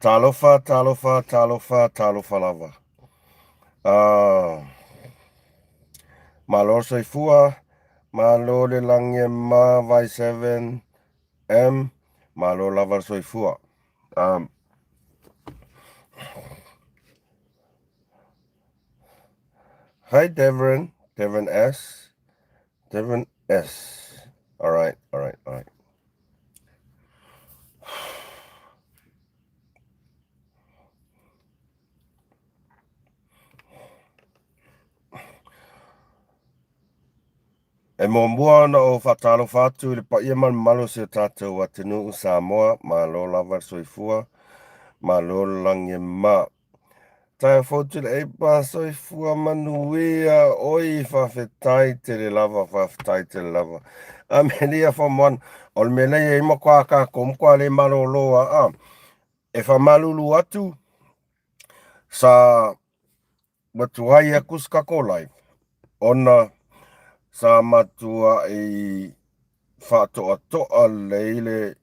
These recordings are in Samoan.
Talofa, talofa, talofa, talofa lava. Ah, malo le soifua, malo le lagi e ma vai 7M, malo lava le soifua. Um, hi Devin, Devin S, Devin S. All right, all right, all right. E muamua ona ou faatalofa atu i le paia ma le mamalu o si o tatou atunuu Samoa, malo lava le soifua, malo le lagi e mama. Taeao fou Tuilaepa, soifua manuia, oi faafetai tele lava, faafetai tele lava. Amelia Form 1, o le mea lea e i ai matua tatou matua le malolo lava a. E faamalulu atu, sa ua tuai atu se tatou live, ona sa matuai faatoatoa lelei le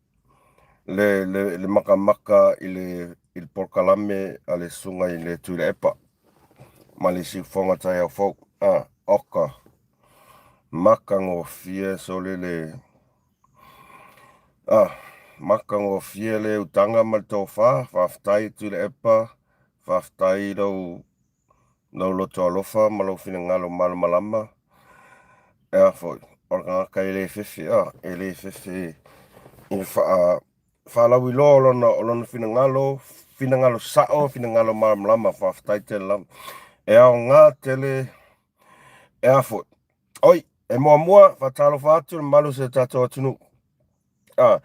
le, le, le makamaka i le, i le polokalame a le susuga i le Tuilaepa ma le siufofoga taeao fou. Ah, oka, matagofie sole le, ah, matagofie le utaga ma le tofa, faafetai Tuilaepa, faafetai lou lou loto alofa ma lou finagalo malamalama. E a foi, o le tagata e le fefe, a, e le fefe i le faa, faalauiloa o lona, o lona finagalo, finagalo sao, finagalo malamalama, faafetai tele lava. E aoga tele, e a foi. Oi, e muamua, faatalofa atu le mamalu o si o tatou atunuu. Ah,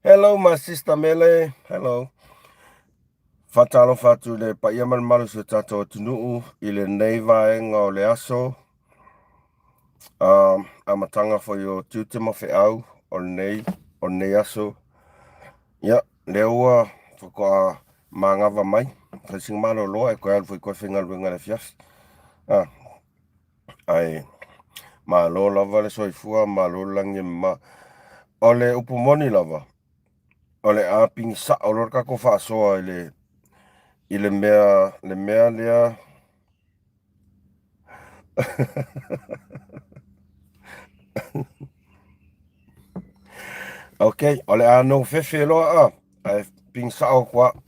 hello my sister Mele, hello. Faatalofa atu i le paia ma le mamalu o si o tatou atunuu i lenei vaega o le aso. Uh, amataga foi o tiute ma feau o lenei, o lenei aso. Ia, lea ua faatoa magava mai. Fai sina maloloa e toe alu foi toe faigaluega i le afiafi. Ah, Ae malo lava le soifua, malo le lagi e mama. O le upu moni lava, o le a pigisao loa le tatou faasoa i le, i le mea, le mea lea Ok, o le a noufefe loa a, ae pigisao atu lava.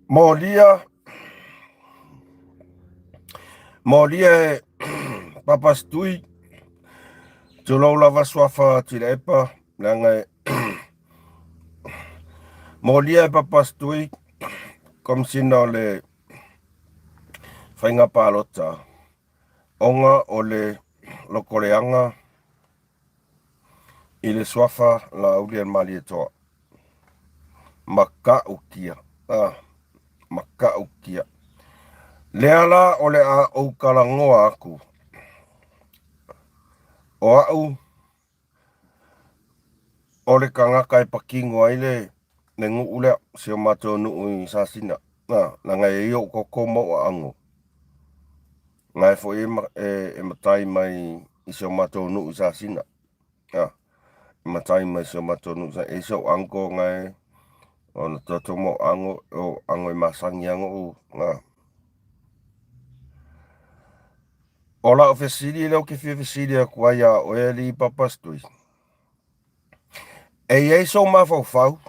Molia, molia e Papasitui, tulou lava suafa Tuilaepa, leaga e molia e Papasitui, Komesina o le Faiga Palota, ona o le lotoleaga i le suafa Laauli-a-le-Malietoa. Matautia, ah, matautia. Lea la o le a ou talanoa atu, o au o le tagata e patino ai le, le nuu lea, si o matou nuu i Sasina. Ah, leaga e i ai ou toto ma ou aano. Na e foi e, e, e matai mai i si o matou nuu i Sasina. Ah, e matai mai si o matou nuu i Sasina. E i si ou uncle na e, ona toto mo ango, o ango e masangi ango u, na. O lau fesili lea ou te fia fesili atu ai iā oe alii Papasitui. E i ai sou mafaufau,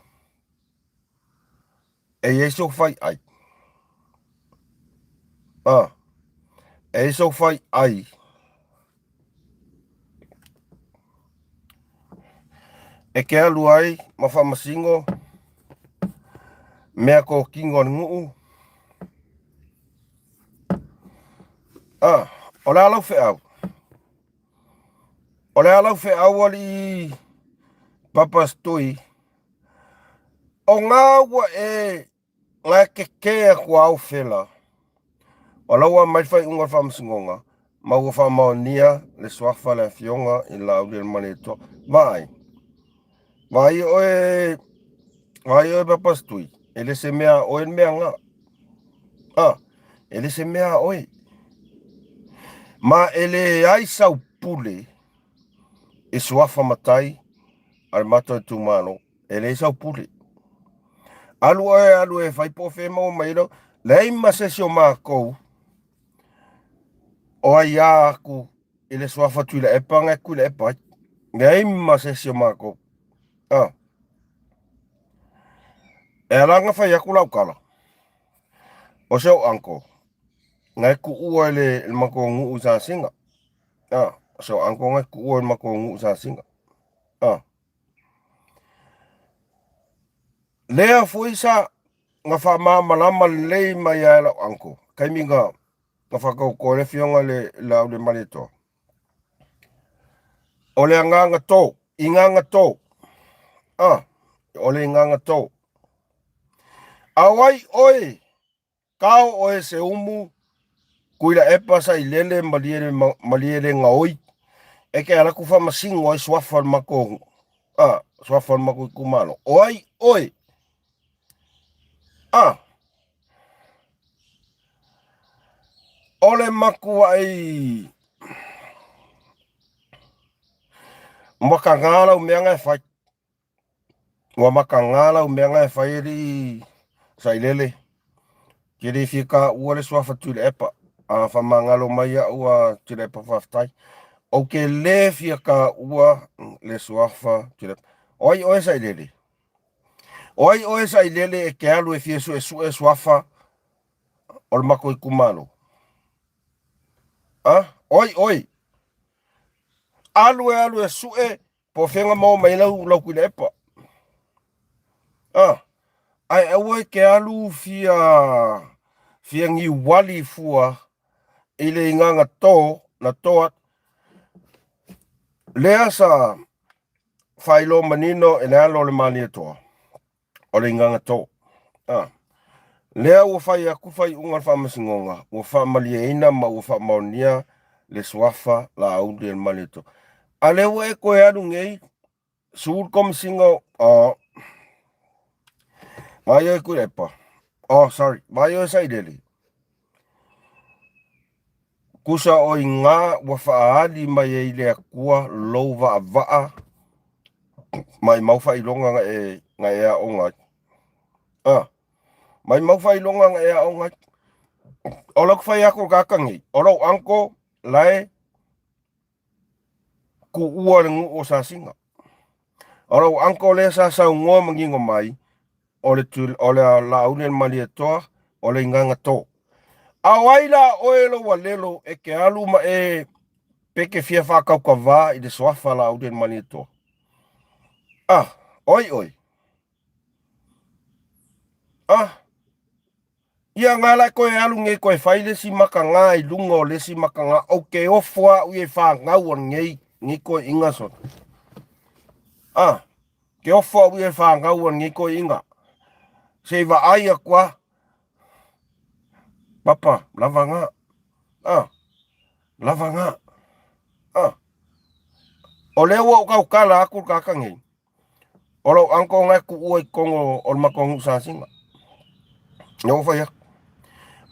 e i ai sou fai'ai. Ah, e i ai sou fai'ai e ke alu ai ma faamasino mea tokino a le nuu. Ah, o le a lau feau? O le a lau feau alii Papasitui? O ngā ua e ngā kekē atu a au fela, o la ua aumai le faaiuga o le faamasinoga, ma ua faamaonia le suafa le afioga i le Laaulialemalietoa. Vaai, vaai oe, vaai oe Papasitui, e le se mea a oe le mea ngā. Ah, e le se mea a oe. Ma e leai sau pule e suafa matai. a le matou itumalo, e leai sau pule. Alu oe alu e fai po o fea e maua mai ai lau, leai ma se isi o makou o aia aku i le suafa Tuilaepa na e Tuilaepa ai. Leai ma se isi o makou. Ah. E ala ona fai atu lau tala, o se ou uncle, na e tuua i le matou nuu i Sasiga. Ah, o se ou uncle na e tuua i le matou nuu i Sasiga. Ah. Lea foi sa na faamalamalama lelei mai ai lau uncle, taimi na na faatauto ai le afioga i le Laaulialemalietoa. O le agaga tō, igaga tō. Ah, o le igaga tō. A o ai oe, kao oe se umu, Tuilaepa Sailele Malielegaoi, e ke ala atu faamasino ai suafa o le matou, ah, suafa o le matou itumalo. O ai oe? Ah, O le matuai makaga lau mea na e fai. Ua makaga lau mea na e fai alii Sailele. Ke le fia taua le suafa Tuilaepa. A faamagalo mai au a Tuilaepa faafetai. Ou te le fia taua le suafa Tuilaepa. O ai oe Sailele? O ai oe Sailele e te alu e fia suesue suafa o le matou itumalo? A? O ai oe? Alu e alu e sue po o fea na maua mai ai lau, lau Tuilaepa. A? Ae aua e te alu fia, fia niuali fua i le igaga tō na tō atu. Lea sa faailoa manino e le alo o le Malietoa, o le igaga tō. A. Lea ua fai atu faaiuga a le Faamasinoga, ua faamalieina ma ua faamaonia le suafa Laauli e le Malietoa. A lea ua e toe alu nei, su le Komesina o... Oh. Vaai oe Tuilaepa. Oh, sorry. Vaai oe Sailele. Tusa o iga ua faaali mai ai le Atua lou vaavaa maimau faailoga na e, na e aoga ai. Ah, maimau faailoga na e aoga ai. O lau fai atu tagata nei, o lou uncle la e tuua le nuu o Sasiga. O lou uncle lea sa saunoa manino mai, o le, o le Laauli a le Malietoa, o le igaga tō. A o ai la oe lou alelo e te alu ma e pe te fia faataukavā i le suafa Laauli a le Malietoa? Ah, o ai oe? Ah, Ia nga la e toe alu nei toe fai le isi makaga i luga o le isi makaga, ou te ofo au ia i fanau a nei, nei toeaiina sona. Ah, te ofo au ia i fanau a nei toeaiina. Se i vaai atu a. Papa, lava nga. Ah, lava nga. Ah. O lea ua ou tautala atu le tagata nei. O lou uncle nga e tuua i totonu o le matou nuu Sasiga. Lea ua fai atu.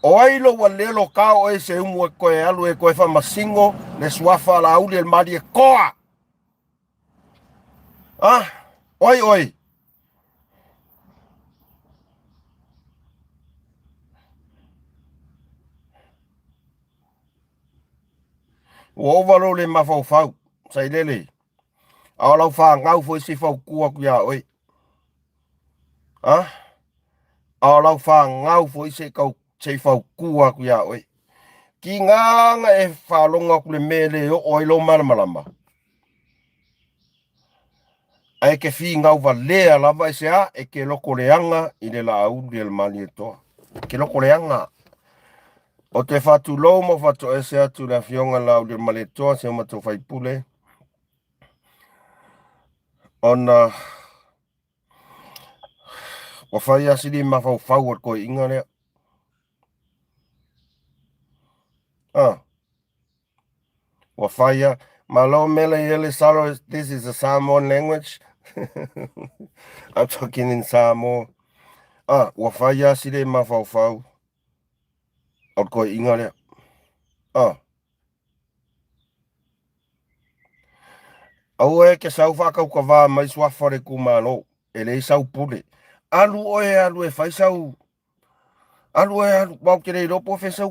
O ai lou alelo ka oe i se umu e toe alu e toe faamasino le suafa a Laauli e le Malietoa? Ah, o ai oe? Ua ova lou le mafaufau, Sailele. A o lau fanau foi se i fautua atu iā oe. A? A o lau fanau foi se i tau se i fautua atu iā oe. Tiga na e faalogo atu le mea e le oo ai lou malamalama. Ae e te finau valea lava i se a, e te lotoleaga i le Laauli a le Malietoa. E te lotoleaga. Ou te faatulou ma faatoese atu i le Afioga Laauli a le Malietoa, si o matou faipule, ona ua fai lava si mafaufau o le toeaina lea. Ah. Ua fai lava. Malo mele i ele salo, this is a Samoan language. I'm talking in Samoa. Ah, ua fai lava si le mafaufau o le toeaina lea. Ah. Aua e ke sau faakaukavā mai suafa o le itumalo, e leai sau pule. Alu oe alu e fai sau, alu oe alu, aua ou te le iloa po o fea sau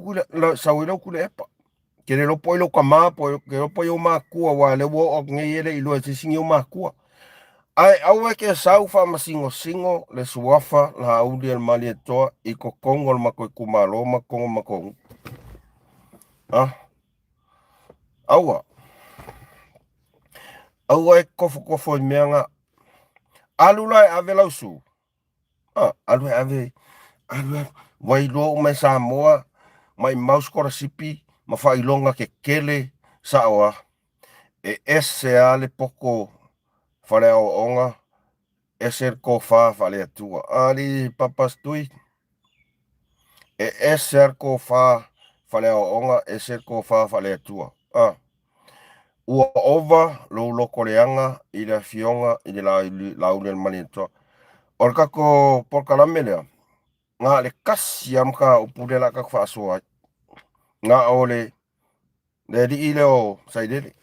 sau ai lau Tuilaepa. Ke le iloa po o ai lou tama, po o ke iloa po o ai ou matua, aua o lea ua oo atu nei e le i iloa e se isi ni ou matua. Ae aua e ke sau faamasinosino le suafa Laaulialemalietoa i totonu o le matou itumalo ma totonu o le matou nuu. A, aua. Aua e tofotofo i mea na. Alu la e ave lau su. A, alu e ave, alu e ave. Ua iloa uma e Samoa, maimau sikolasipi ma faailoga tetele sao a. E ese a le poto faleaoaoga, ese le tofa faale-Atua. Alii Papa Stui, e ese a le tofa faleaoaoga, ese le tofa faale-Atua. A, ua ova lou loto leaga i le Afioga i le Laaulialemalietoa. O le tatou polokalame lea, na o le tasi lava mataupu lea o le a tatou faasoa ai. Na o le Le alii lea o Sailele.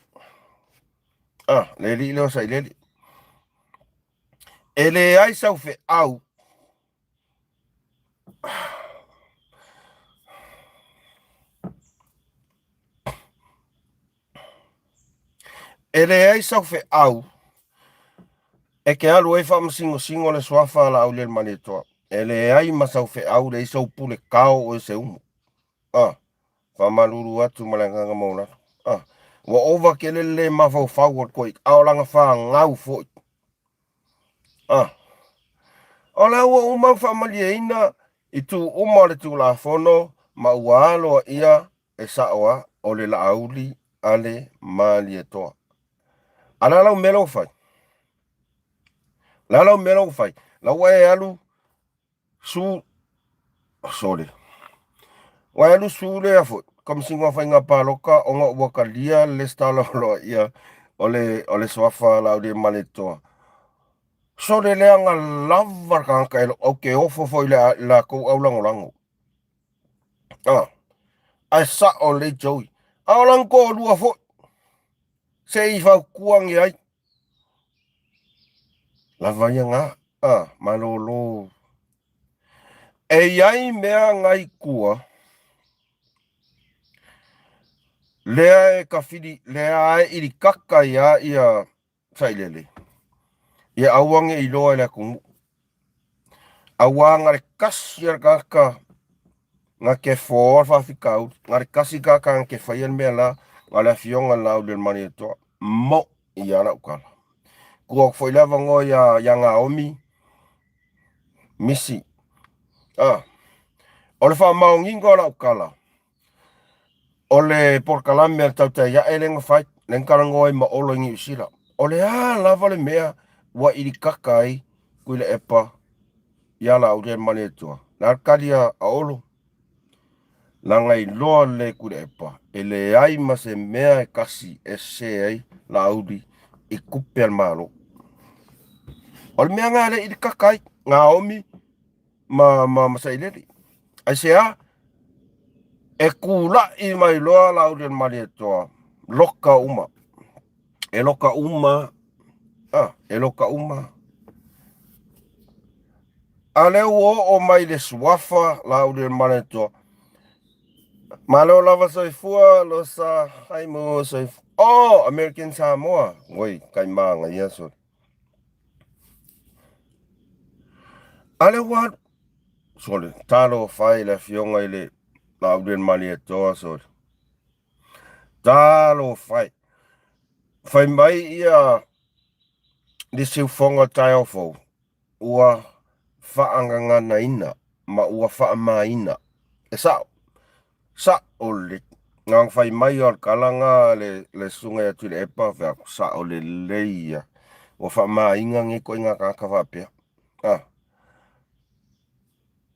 Ah, le alii lea o Sailele. E leai sau feau E leai sau feau e ke alu ai faamasinosino le suafa a Laaulialemalietoa. E leai ma sau feau, leai sau pule kao oe se umu. Ah, faamalulu atu ma le agaga maualalo. Ah, ua ova tele le le mafaufau o le toeaina, a o lana fanau foi. Ah, o la ua uma ona faamalieina i tu uma o le Tulafono ma ua aloaia e sao a o le Laauli a le Malietoa. A le a lau mea la ua fai? Le a lau mea la ua fai? La ua e alu Su, sorry. Ua alu su lea foi, Komesina o Faiga Palota ona ua talia le lesitala aloaia o le, o le suafa Laaulialemalietoa. Sole leaga lava le tagata e ou te ofo foi i le latou aulagolago. Ah, ae sao lelei Joey. A o lana toalua foi, se i fautua ane ai. Lava ia na, a, malolo. E i ai mea ngai tua, lea e tafili, lea e ilikaka ia ia Sailele, ia aua ne i iloa e le atunuu. Auā na le tasi a le tagata na te foa le faafitauli, na le tasi le tagata na te faia le mea la, na o le Afioga i le Laaulialemalietoa. Moʻi lava lau tala. Tuu atu foi le avanoa iā, iā Naomi Misi. Ah, o le faamaoniga o lau tala, o le polokalame a le tautai ae lea na fai, lea na talanoa ai ma Olo i Niu Sila. O le a lava le mea ua ilikaka ai Tuilaepa iā Laaulialemalietoa? Le a le tali a Olo? Leaga iloa lelei Tuilaepa e leai ma se mea e tasi e sese ai Laauli i tupe a le Malo. O le mea lena lea e ilikaka ai Naomi ma, ma, ma Sailele. Aisea? E kulaʻi mai loa Laaulialemalietoa, loka uma. E loka uma, ah, e loka uma. A lea ua oo mai le suafa Laaulialemalietoa. Malo lava soifua, losa haimu soifua. Oh, American Samoa. Oi, kai māngaia sole. A lea ua alu. Sole, talofa e le afioga i le Laaulialemalietoa sole. Talofa e. Fai mai ia le siufoga taeao fou, ua faagaganaina ma ua faamaina. E sao, sao lelei. Na ona fai mai o le tala na le, le susuga ia Tuilaepa, fai atu, sao lelei ia. Ua faamaina nei ituaiga tagata faapea. Ah.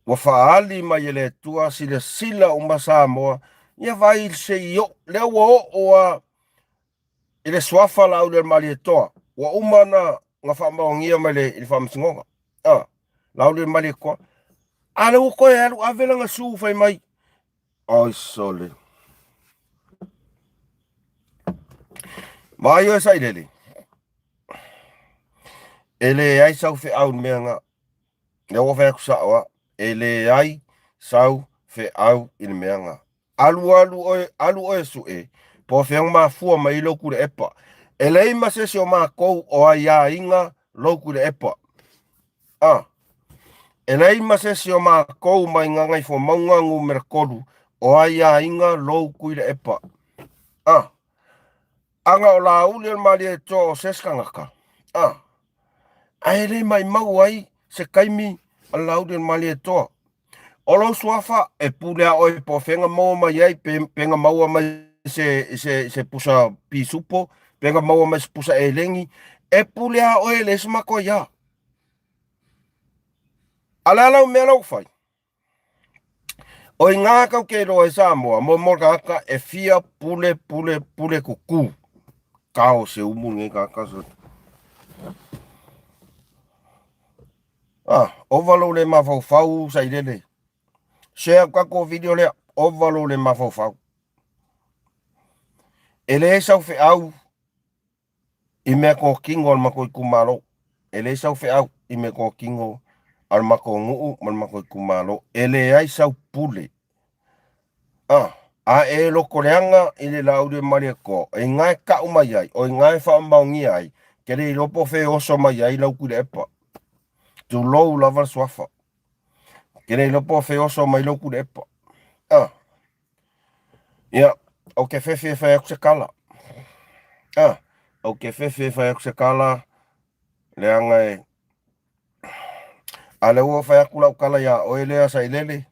Ua faaali mai e le Atua, silasila uma Samoa, ia vaai se i oo, lea ua oo lava i le suafa Laaulialemalietoa, ua uma ona na faamaonia mai le, i le faamasinoga. Ah, Laaulialemalietoa. A lea ua toe alu ave lana su fai mai. Oi sole. Vaai oe Sailele. E leai sau feau i le mea lena. Lea ua fai atu sao lava, e leai sau feau i le mea lena. Alu alu oe, alu oe e sue, po o fea na mafua mai ai lou Tuilaepa. E leai ma se isi o matou o aiaiga lou Tuilaepa. A. E leai ma se isi o matou mai Gagaifomauga numera 3 o aiaiga lou Tuilaepa. A. Ana o Laauli o le Malietoa o se isi tagata. A. Ae le maimau ai se taimi a le Laauli o le Malietoa. O lou suafa e pule a oe po o fea na maua mai ai, pe, pe na maua mai se, se, se pusa pisupo, pe na maua mai se pusa elegi, e pule a oe e leai se matou aiā. A le a lau mea la ua fai? O i ngā kau ke iloa ai Samoa, mo mo le tagata e fia pule pule pule kuku. Kao se umu lenei tagata so. Ah, ova lou le mafaufau sailele. Share atu tatou video lea, ova lou le mafaufau. E leai sau feau i mea totino a le matou itumalo. E leai sau feau i mea totino a le matou nuu ma le matou itumalo. E leai sau pule. A, a e lotoleaga i le Laaulialemalietoa, o iina e tau mai ai, o iina e faamaonia ai, ke le iloa po o fea e oso mai ai lau Tuilaepa. Tulou lava le suafa. Ke le iloa po o fea e oso mai lau Tuilaepa. A, ia, ou te fefe e fai atu se tala. A, ou te fefe e fai atu se tala, leaga e A lea ua fai atu lau tala iā oe lea Sailele,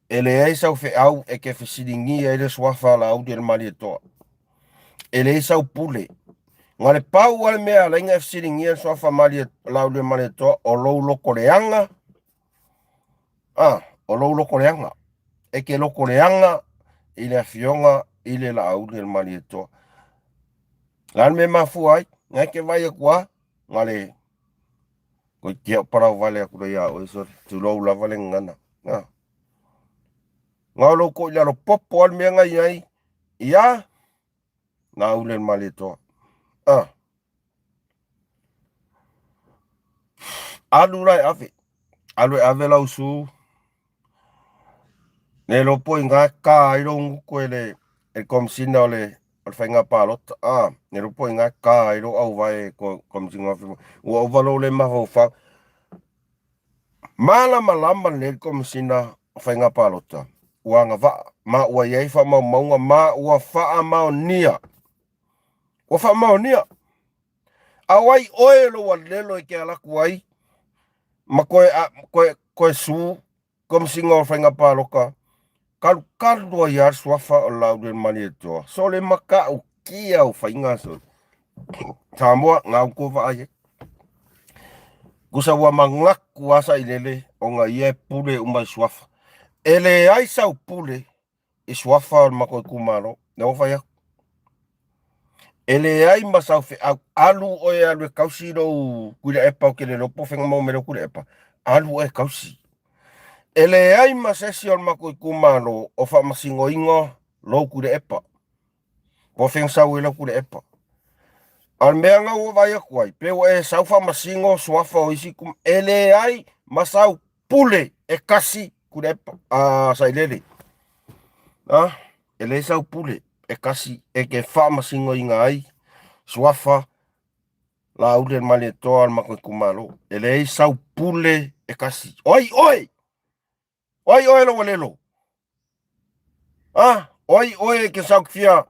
e leai sau feau e te fesiligia ai le suafa a Laaulialemalietoa. E leai sau pule. Na le pau lava le mea e ala ai ona e fesiligia le suafa Laaulialemalietoa, o lou loto leaga, a, o lou loto leaga. E te loto leaga i le afioga i le Laaulialemalietoa. O le a le mea e mafua ai? Na e te vaai atu lava, na le Koe tia o parau vale aku lea ia oe sole. Tulou lava le gagana. Nga. Nga o lou ko i lalo popo a le mea nga i ai. Ia. Nga ule le Malietoa. Ah. Alu la e ave. Alu e ave lau su. Ne iloa po i ga ka ai lou gutu e le e le Komesina o le o le Faiga Palota. A, ne iloa po i ga ka ai lou auvae e Komesina o le Ua ova lou le mafaufau. Malamalama lelei le Komesina o Faiga Palota ua agavaa ma ua i ai faamaumauga ma ua faamaonia. Ua faamaonia. A o ai oe lou alelo e ke ala atu ai ma koe, a, koe, koe su Komesina o Faiga Palota, kalukalu ai lava le suafa o le Laaulialemalietoa. Sole matautia au faiga sole. Samoa, ngā uko vaai ai. Kusa ua manatu lava Sailele ona ia e pule uma i suafa. E leai sau pule i suafa o le matou itumalo. Lea ua fai atu. E leai ma sau feau. Alu oe alu e kausi lou Tuilaepa ou te le iloa po o fea na maua mai lou Tuilaepa. Alu oe e kausi. E leai ma se isi o le matou itumalo o faamasinoina lou Tuilaepa. Po o fea na sau ai lau Tuilaepa. A o le mea na ua vaai atu ai, pe ua e sau faamasino suafa o isi itumalo, e leai ma sau pule e kasi Tuilaepa, a Sailele. A, e leai sau pule e kasi e te faamasinoina ai suafa Laaulialemalietoa o le matou itumalo. E leai sau pule e kasi. O ai oe? O ai oe lou alelo? A, o ai oe e ke sau fia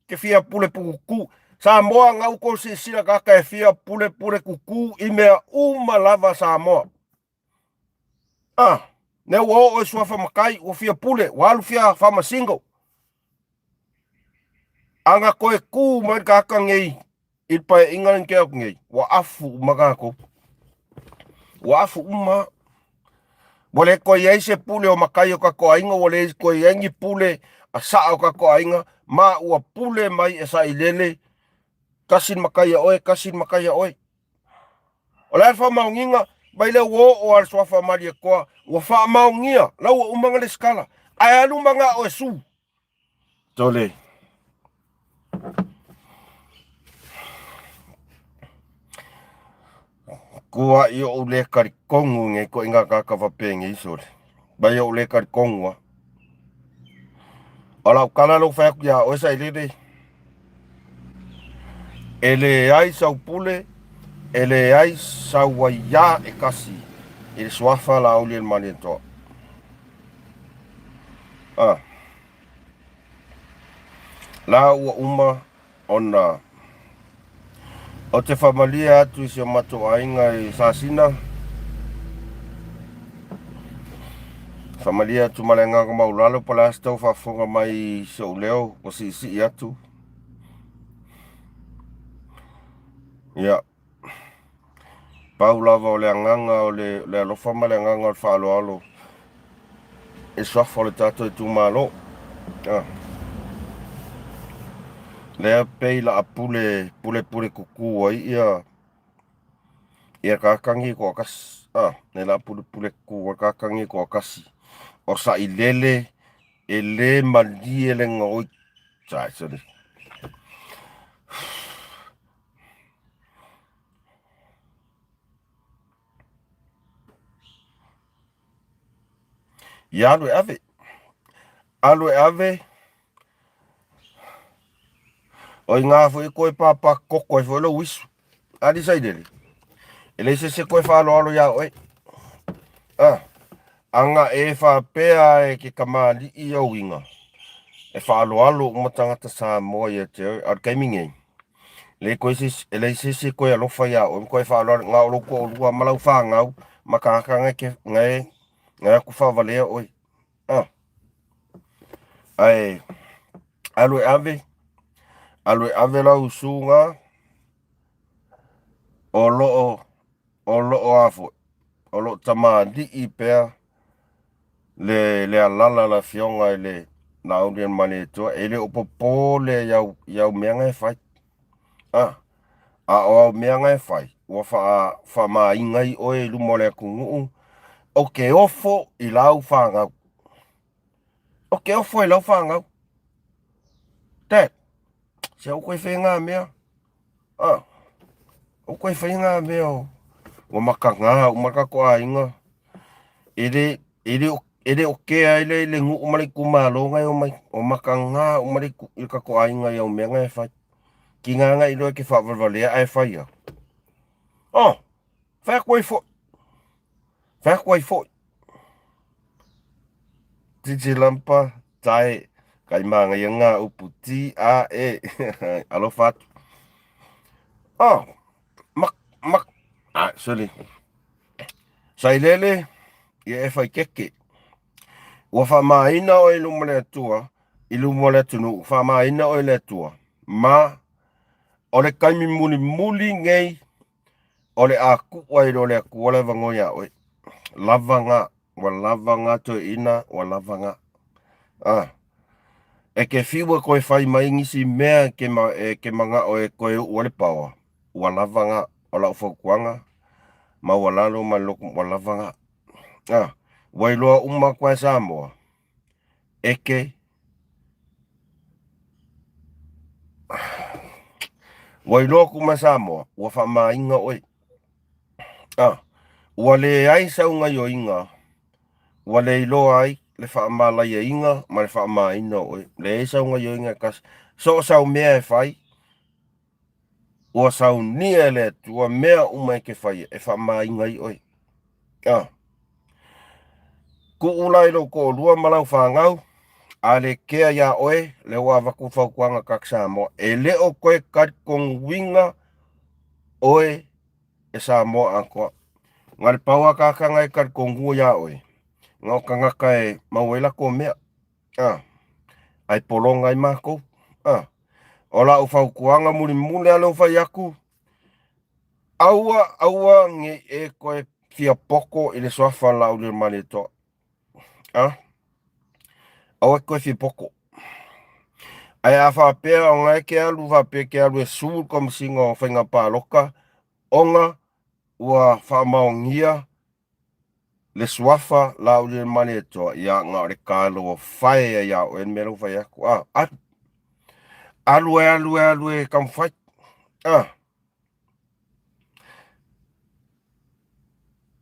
ke fia pule pukuku? Samoa nga ukou silasila kaka e fia pule pule kuku i mea uma lava Samoa. A, ne ua oo i suafa matai, ua fia pule, ua alu fia faamasino. A na toe kū mai le tagata nei i le paeaiga lea na tea atu nei, ua afu uma tatou. Ua afu uma. Ua le toe i ai se pule o matai o tatou aiga, ua le toe i ai ni pule a saa o tatou aiga, ma ua pule mai e Sailele, tasi le matai a oe, tasi le matai a oe. O le a le faamaoniga? Mai lea ua oo lava le suafa Malietoa, ua faamaonia, la ua uma ona lesitala, ae alu manao e su. Tole. Tuaʻi oʻu le talitonu i nei ituaiga tagata fapenei sole. Mai oʻu le talitonu a. O lau tala lea ua fai atu iā oe Sailele, e leai sau pule, e leai sau aiā e tasi i le suafa Laauli o le Malietoa. Ah. La ua uma ona ou te faamalie atu i si o matou aiga i Sasina, faamalie atu ma le agaga maualalo po o le a se tau faafofoga mai i si ou leo ua siisii atu. Ia, Pau lava o le agaga o le, le alofa ma le agaga o le faaaloalo e suafa o le tatou itumalo. Ah. Lea pei la a pule, pule pule kuku ai ia ia kakagi ko akasi. Ah, ne la pule pule kuku ai kakagi ko akasi. O sailele e le malie le gaoi. Sai, sorry. Ia alu e ave. Alu e ave. O i ngā foi koe pāpā koko ai foi lou isu. Ali sailele. E leai se isi e koe faaaloalo iā oe. Ah, aga e faapea e ke kamali'i au uiga, e faaaloalo uma tagata Samoa ia te oe. A o le taimi nei, leai koe se isi, e leai se isi e toe alofa iā oe ma toe faaaloalo, na o lou toalua ma lau fanau ma tagata na e te, na e, na e atu faavalea oe. Ah. Ae alu e ave, alu e ave lau usuga o loo o loo a foi, o loo tamalii pea le le alala le afioga i le Laaulialemalietoa e le o popole i au i au mea na e fai. A a o au mea na e fai ua faa faamaina ai oe i luma o le atunuu o ke ofo i lau fanau. O ke ofo i lau fanau. Dad, se aua koe fai ngā mea. Ah, aua koe fai ngā mea o ua makaga uma le tatou aiga. E le, e le o, e le o kea ai le, le nuu ma le itumalo na e omai. Ua makaga uma le, le tatou aiga i au mea na e fai. Tiga na iloa e te faavalevalea ae fai au. Oh, fai atu ai foi. Fai atu ai foi. Titi lampa, tae, kai māngaia ngā upu T-A-E. Alofa atu. Oh, mak, mak, ah, sorry. Sailele, ia e whai keke. Ua whaamāina oe i luma le Atua, i luma o le atunuu, whaamāina oe le Atua. Ma, o le taimi mulimuli nei o le a tuu ai loa le Atua le avanoa iā oe. Lava ngā, ua lava ngā toeaina, ua lava ngā. Ah. E ke fiu e koe fai mai nisi mea e ke, ma, e ke manao e koe uʻu ai le paoa, ua lava ngā, o lau fautuaga, maualalo ma le loto, ua lava ngā. Ah. Ua iloa uma atu e Samoa, e ke Ua iloa atu ma Samoa, ua faamāina oe. Ah, ua leai sau gaioiga, ua le iloa ai le faamalaiaina ma le faamāina o oe. Leai sau gaioiga e tasi. So o sau mea e fai, ua saunia e le Atua mea uma e te faia e faamāina ai oe. Ah. Tuu la i lou toalua ma lau fanau, a le kea iā oe, lea ua avatu le fautuaga tagata Samoa, e le o toe talitonuina oe e Samoa atoa. Na o le pau lava tagata na e talitonua iā oe, na o tagata e maua ai latou mea, a, ae pologa ai matou, a. O lau fautuaga mulimuli lava lea ua fai atu, Aua, aua ne i e toe fia poto i le suafa o Laaulialemalietoa. A? Aua e toe fia poto. Ae a faapea ona e ke alu faapea e ke alu e sue le Komesina o Faiga Palota ona ua faamaonia le suafa Laaulialemalietoa, ia na o le talofa e ia oe le mea la ua fai atu. A, alu. Alu e alu e alu e taumafai. A.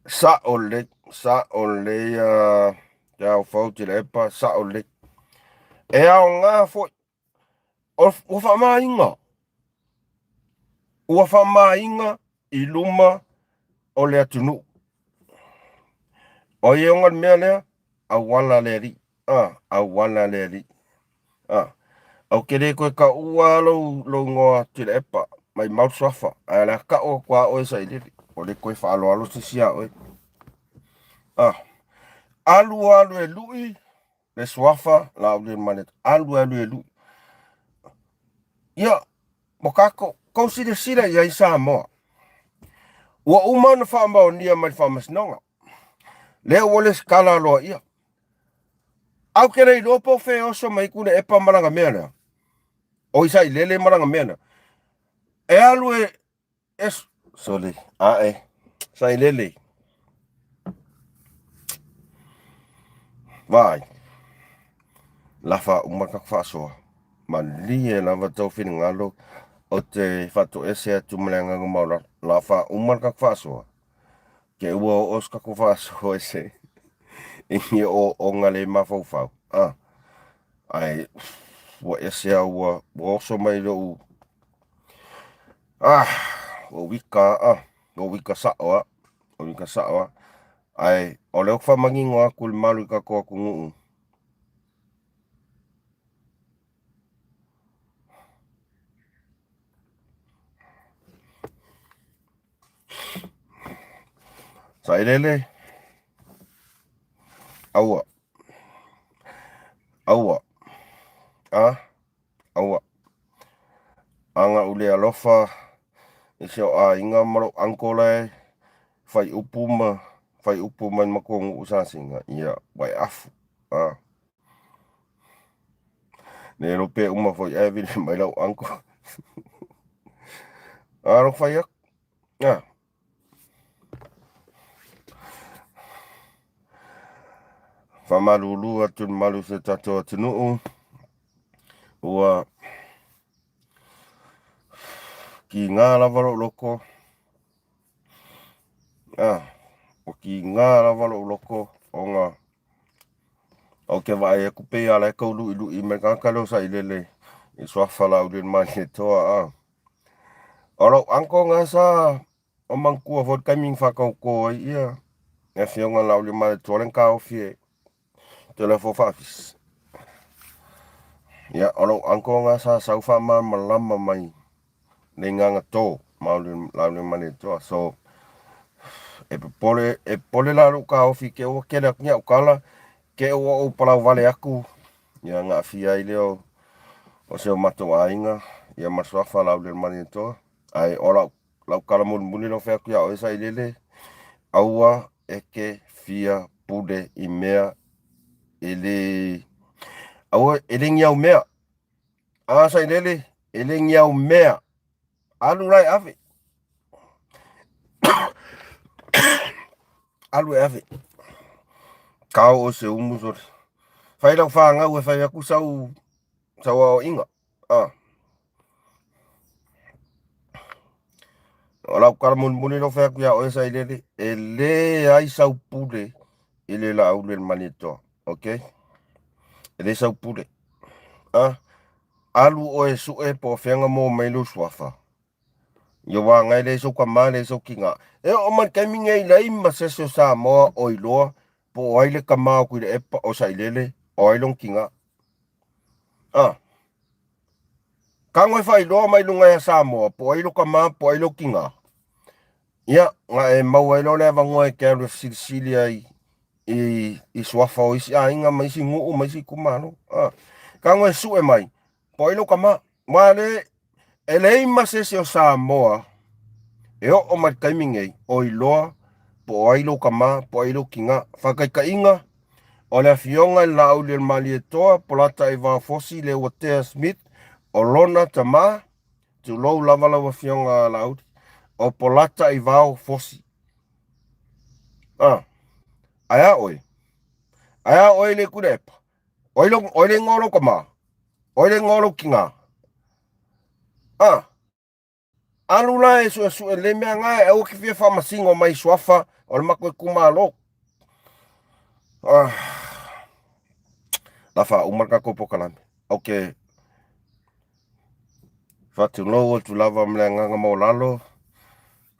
Sa'o lelei, sa'o lelei a te ao fou Tuilaepa, sa'o lelei. E aoga foi, ua faamāina, ua faamāina i luma o le atunuu. O ai e ona le mea lea? Auala le alii. A, auala le alii. A, ou te le toe taua lou, lou igoa Tuilaepa, maimau le suafa, ae o le a tau atu lava oe sailele, ua le toe faaaloalo se isi ia oe. A, alu alu e lui le suafa Laaulialemalietoa, alu alu e lui. Ia, ua tatou, tou silasila i ai Samoa, ua uma ona faamaonia mai le Faamasinoga, lea ua lesitala aloaia. Ae ou te le iloa po o fea e oso mai ai Tuilaepa ma lana mea lea. O Isailele ma lana mea lea. E alu e, e sorry, ae, Sailele. Vaai. Lafa uma tatou faasoa. Malie lava tou finagalo ou te faatoese atu ma le agaga maualalo. Lafa uma le tatou faasoa. Ke ua oo se tatou faasoa i se i ni ooooga le mafaufau, a, ae ua ese a ua, ua oso mai lou, ah, ua wika a, ua wika sa'o a, ua wika sa'o a, ae o lea ou te faamanino atu i le malu i tatou atunuu. Sailele, aua, aua, a, aua. Aga ou le alofa i si ou aiga ma lou uncle la e fai upu ma fai upu mai le matou nuu i Sasina, ia, ua e afu, a. Le iloa pe uma foi ae vili mai lau uncle. A lou fai atu, a. Faamalulu atu i le mamalu o si o tatou atunuu, ua kiga lava lou loto, a, ua kiga lava lou loto ona ou te vaai atu pei lava o la e tau lu'ilu'i mai le tagata lea o Sailele i suafa Laaulialemalietoa, a. O lou uncle na sa o manatua foi le taimi na faatauto ai ia le afioga i le Laaulialemalietoa lea na taofi e Telefo faafisi. Ia, o lou uncle na sa sau faamalamalama mai le igaga to ma Laaulialemalietoa. So, e popole, e popole la lou taofi ke ua tele atu ni au tala, ke ua ou palau vale atu, ia na aafia ai lea o, o si o matou aiga, ia ma le suafa Laaulialemalietoa. Ae o lau, lau tala mulimuli lau fai atu iā oe Sailele, aua e te fia pule i mea e le, aua e le ni au mea. A Sailele, e le ni au mea. Alu la e ave. Alu e ave. Kao o se umu sole. Fai lau whāngau e whai aku sau, sau aoaʻiga. Ah. O lau tala mulimuli lea ua fai atu iā oe Sailele, e leai sau pule i le Laaulialemalietoa. Okay? E leai sau pule. Ah, alu oe e sue po o fea na maua mai lou suafa. Ia aua e leai sou tama, leai sou tina. E oo mai le taimi nei, leai ma se isi o Samoa o iloa po o ai le tama o Tuilaepa, o Sailele, o ai lona tina. Ah. Tago e faailoa mai luga ia Samoa, po o ai lou tama, po o ai lou tina. Ia, na e maua ai loa le avanoa e te alu e fesilisili ai i, i suafa o isi aiga ma isi nuu ma isi itumalo. Ah. Tago e sue mai, po o ai lou tama. Aua le, e leai ma se isi o Samoa e oo mai le taimi nei o iloa po o ai lou tama, po o ai lou tina. Faataitaiga, o le afioga i le Laaulialemalietoa Polataivao Fosi Leuatea Smith, o lona tama, tulou lava lau afioga Laauli, o Polataivao Fosi. Ah, ae a oe? Ae a oe le Tuilaepa? O ai, o ai le igoa o lou tama? O ai le igoa o lou tina? Ah. Alu la e suesue le mea nga e aua ke fia faamasino mai suafa o le matou itumalo. Ah. La faauma le tatou polokalame. Ok. Faatulou atu lava ma le agaga maualalo.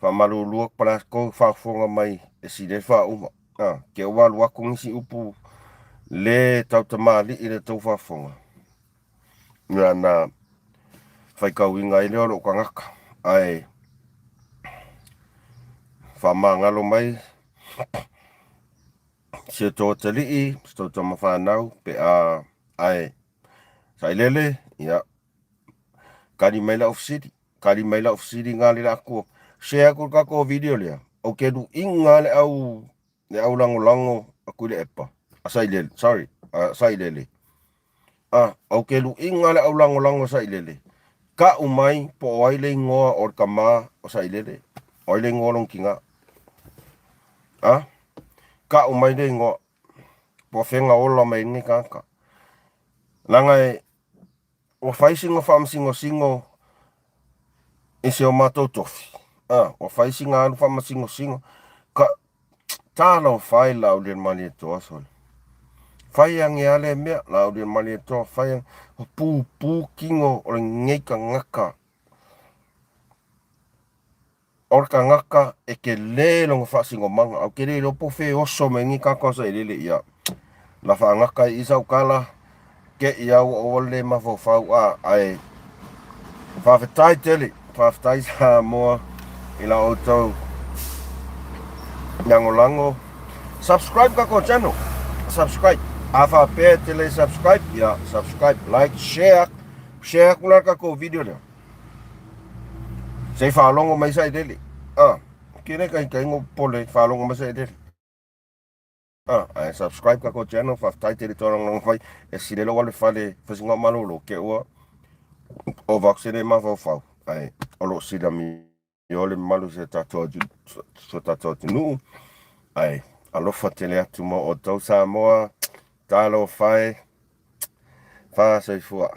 Faamalulu atu pa le tou faafofoga mai e sili ai le faauma. Ah, ke ua alu atu nisi upu le tautamalii i le tou faafofoga. Ia na faitauina ai lea o lou tagata ae faamagalo mai si o tou atalii, si tou tama fanau pe a ae sailele, ia kali mai lau fesili, kali mai lau fesili na le atu share atu le tatou video lea. Ou te luiga le au le au lagolago a Tuilaepa, a Sailele, sorry, a Sailele. A, ou te luiga le au lagolago a Sailele, tau mai po o ai le igoa o le tama o Sailele, o ai le igoa o lona tina. A, tau mai le igoa, po o fea na ola mai ai lenei tagata. Leaga e, ua fai sina faamasinosino i si o matou tofi. A, ua fai sina alu faamasinosino. Ka, talofa e Laaulialemalietoa sole. Fai age a lea mea, Laaulialemalietoa, fai age. Ua pupu kino o lenei tagata. O le tagata e tele lona faasinomaga, ae ou te le iloa po o fea e oso mai ai lenei tagata o Sailele ia. Na faagata ai i sau tala, te i au aua le le mafaufau a, ae faafetai tele, faafetai Samoa i la outou lagolago. Subscribe tatou channel, subscribe. A faapea e te le subscribe, ia subscribe, like, share, share atu la le tatou video lea. Se i faalogo mai Sailele. Ah, ke le kaitaiga o popole, faalogo mai Sailele. Ah, ae subscribe tatou channel, faafetai tele tau lagolago mai. E sili lou alu i fale fasiga o malolo ke ua ova atu se le mafaufau. Ae o lo o silamio le mamalu o si o tatou atunuu. Ae alofa tele atu mo outou Samoa. Talofa e. Fa soifua.